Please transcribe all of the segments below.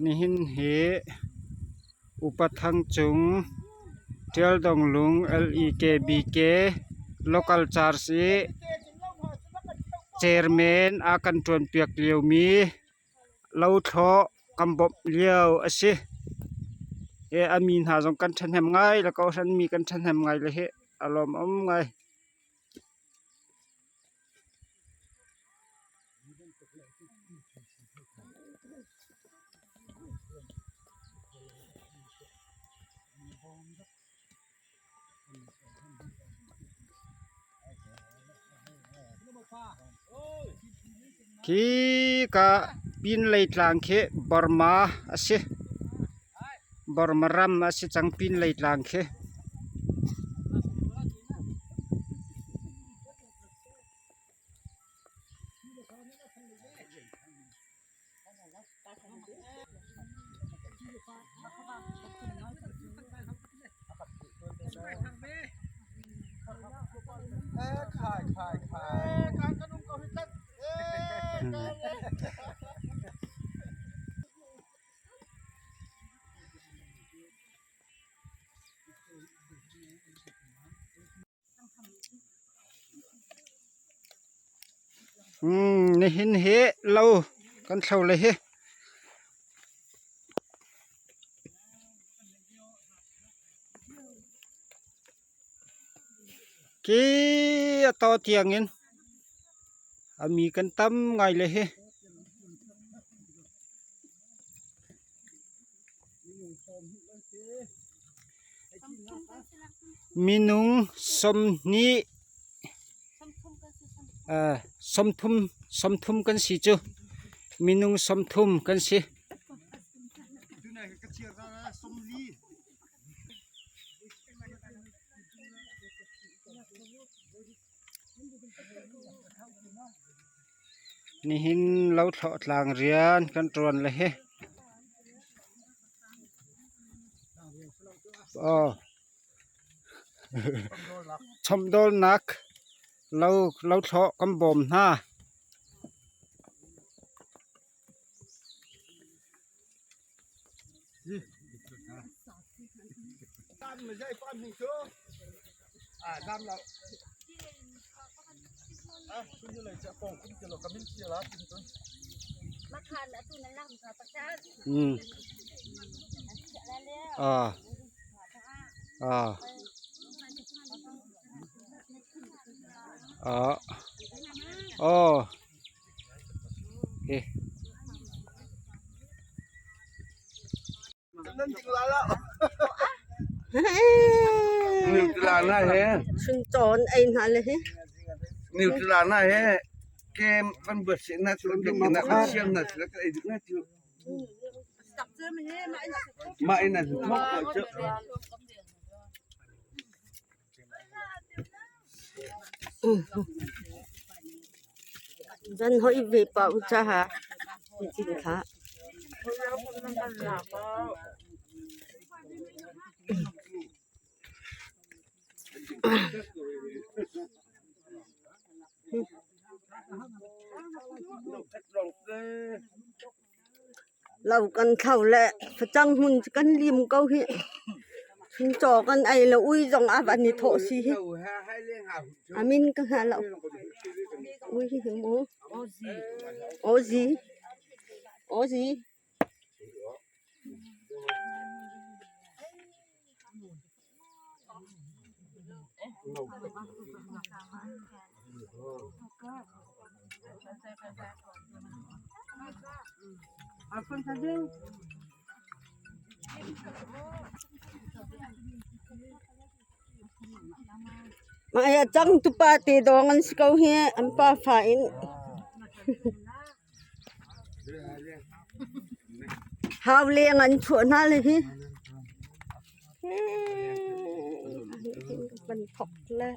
Nihin hi upa thang cung Ṭialdonglung LEKBK local church i chairman a kan ṭuanpiak liomi lothlawh kan bawmh lio a si. Hi a mi hna zong kan ṭhahnem ngai le kawhhran mi kan ṭhahnem ngai le hi a lawmawm ngai. Khi ka pinlei tlang khi Burma a si. Burma ram a si cang pinlei tlang khi. Nihin hi lo kan thlo le hi. Khi a to tiangin a mi kan tam ngai le hi. Minung sawmhnih sawmthum sawmthum kan si cu minung sawmthum kan si. Nihin lothlawh tlang rian kan ṭuan le hi. Aw. Chomhdawlnak lo lothlawh kan bawm hna. Aw. Chuncaw an ei hna le hi. Zan hoi ve pa u caha cin thlah. Lo kan thlo le facang hmun cu kan lim ko hih. Chuncaw kan ei le ui zong a van i thawh si hi. A min ka hngal lo. Ui hi mu. Ozi. Ozi. Mah hi a cangtupa te dawng an si ko hi an pafa in. Hau leng an chuah hna le hi. Kan thok le.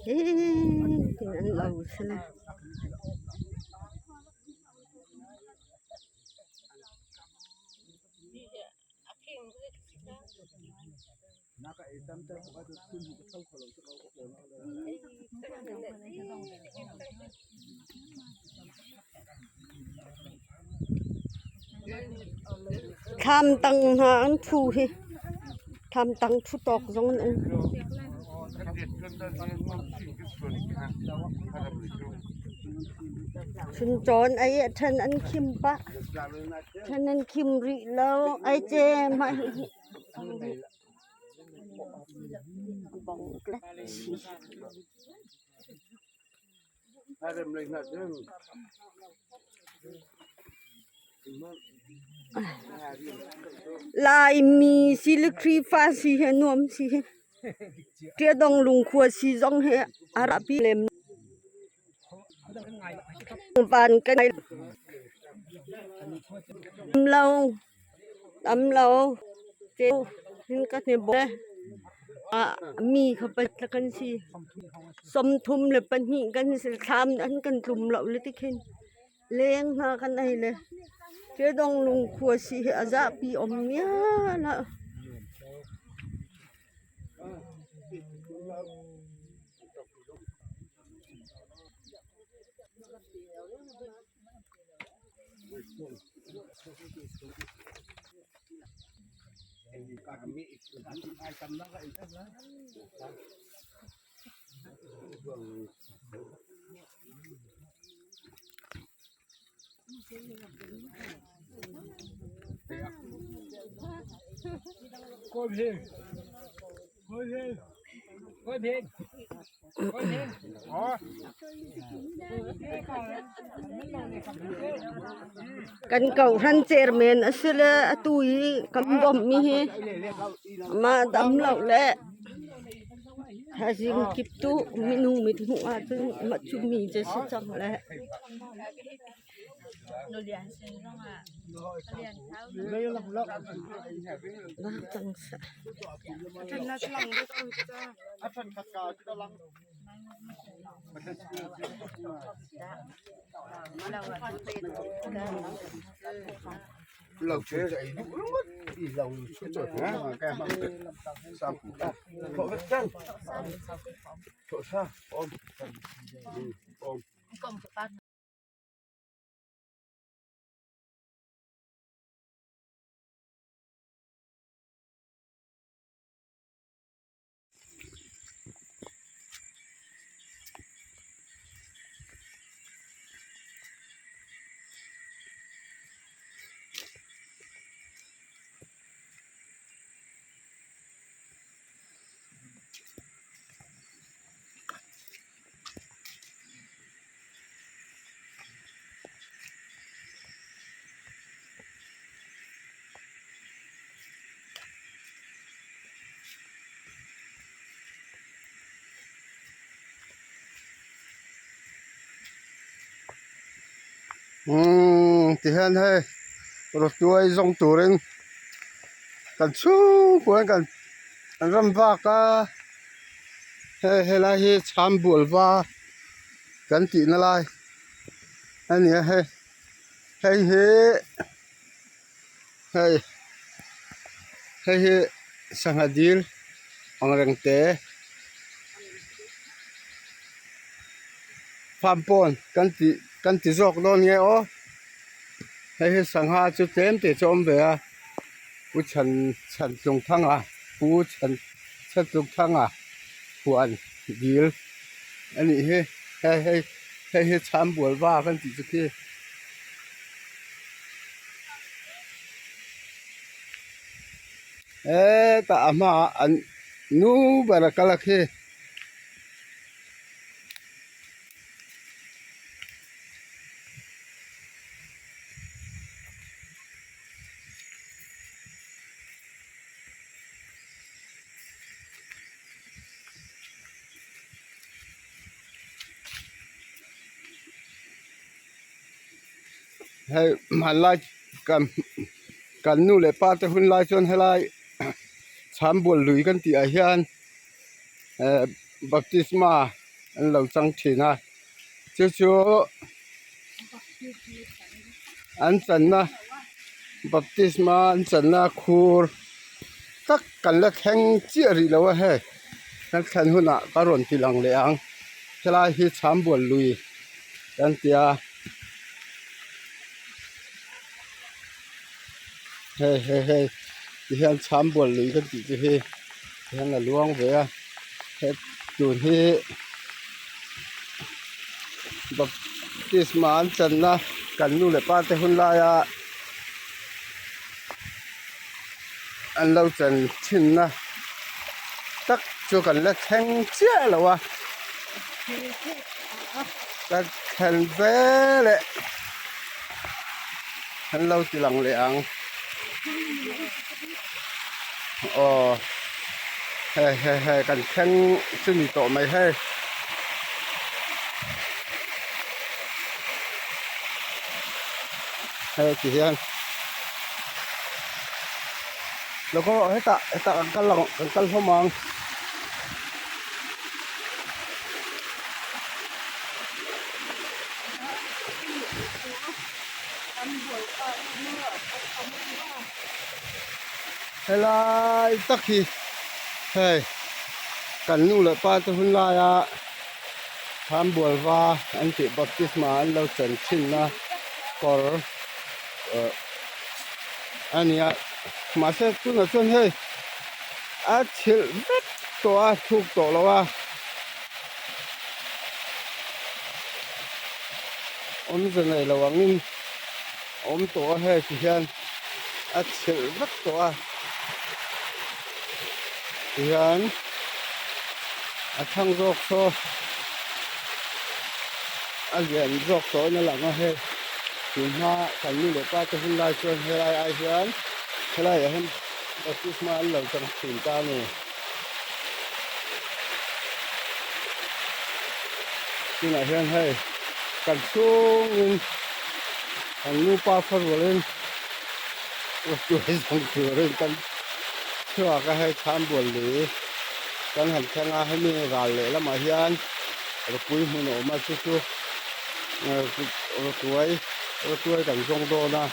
Hi an lo si le. Thlam tang hna an ṭhu hi thlam tang ṭhu tawk zong an um. Chuncawn ei ah ṭhen an khim pah. Ṭhen an khim rih lo. Ai ce mah hihi. Laimi si le Khrihfa si hi nuam si hi. Ṭiadong lungkhua si zong hi a rapi lem. Van kan lo tam lo hin ka hne bo mi kha pat kan si 32 kan si thlam an kan tlum lo le tikhin leng hna kan ei le Kedong lungkhua si hi a zapi om nia la. Kan kohhran chairman a si le atu i kan bawmhmi hi mah dam lo le thaizing kip tu minung mit hmuh ahcun mah cu mi cu si cang le. Tihian hei rawtuai zawng turin kan chhungkua in kan ram vak a hei helai hi chham bual va kan tihna lai a ni a hei hei hi hei hei hi sangha dil ang reng te farm pawn kan tih kan ti zawk dawn nge aw hei hi sangha chu tlem te chu a awm ve a. Pu Chhan Chhantlungthanga Pu Chhan Chhantlungthanga huan dil a nih hi hei hei hei hi chhambual va kan tih chu khi. Hetah a hmaah an nu ber a kal a khi. Hei hmanlai kan kan nu leh pa te hun lai chuan helai chhambual lui kan tih ah hian eh baptisma an lo chang thin a chu chu an channa baptisma an channa khur tak kan la thleng chiah rih lo a hei kan thlen hunah ka rawn ti lang leh ang helai hi chhambual lui kan ti a hei hei hei ti hian chhambual lui kan tih te hi ti hian a luang ve a he tun hi baptisma an channa kan nu leh pa te hun laia an lo chan thinna tak chu kan la thleng chiah lo a ka thlen ve leh an lo ti lang leh ang aw hei hei hei kan thleng chu ni tawh mai hei. Hei ti hian lo kawng ah hetah hetah kan kal ang kan kal hlawm ang. Helai tak hi hei kan nu leh pa te hun laia Thambual va an tih baptisma an lo chan thinna kawr eh a ni a mahse tunah chuan hei a chhilh vek tawh a thuk tawh lo a awmze nei lo angin a awm tawh a hei ti hian a chhilh vek tawh a tihian a thlang zawk saw a lian zawk tawhin a lang a hei tun hma kan nu leh pa te hun lai chuan helai ai hian helai ah hian baptisma an lo chang thin ta a ni tunah hian hei kan chhungin kan nupa khaw rualin tuai zawng turin kan chhuak a hei chhambual lui kan han thleng a hemi ral leh lamah hian ropui hmun a awm a chu chu rawtuai rawtuai kan zawng dawn a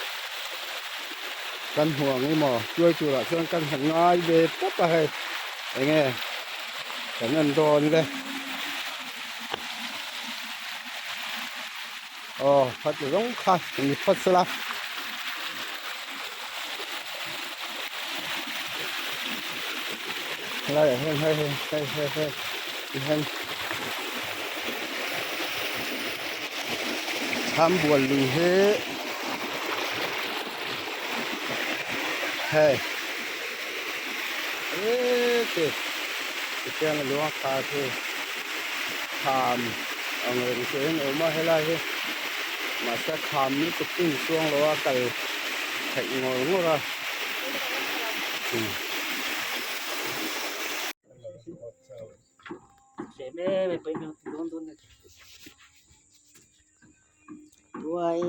kan hmu ang emaw tuai turah chuan kan han ngai ve tawp a hei enge kan en dawn le aw khati zawng kha ni phawt sela. Helaiah hian hei hei hei hei hei tihian Chhambual lui hi hei heti tihian a luang a khar hi kham ang reng chu eng awm a helai hi mahse kham lutuk chu in chuang lo a kal theih ngawr ngawr a. Tuai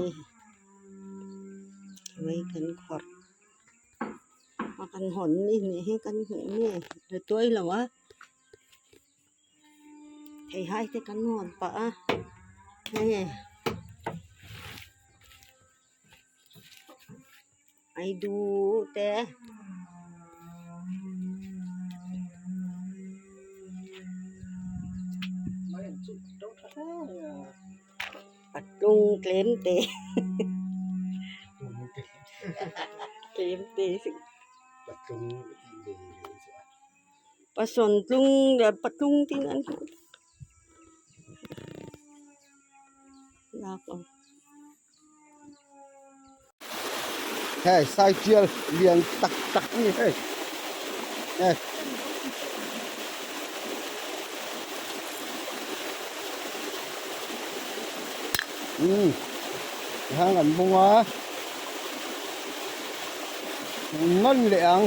tuai kan khawrh a kan hawn mi nih hi kan hmuh mi a tuai lo a theihai te kan hawn pah a hei ai du te. A tung tlem te tlem te. Pasawn tlung leh patlung tiin an hmuh lak ang. Hei saitial lian tak tak a ni hei hei. Umm hang an bawng a ngan leh ang.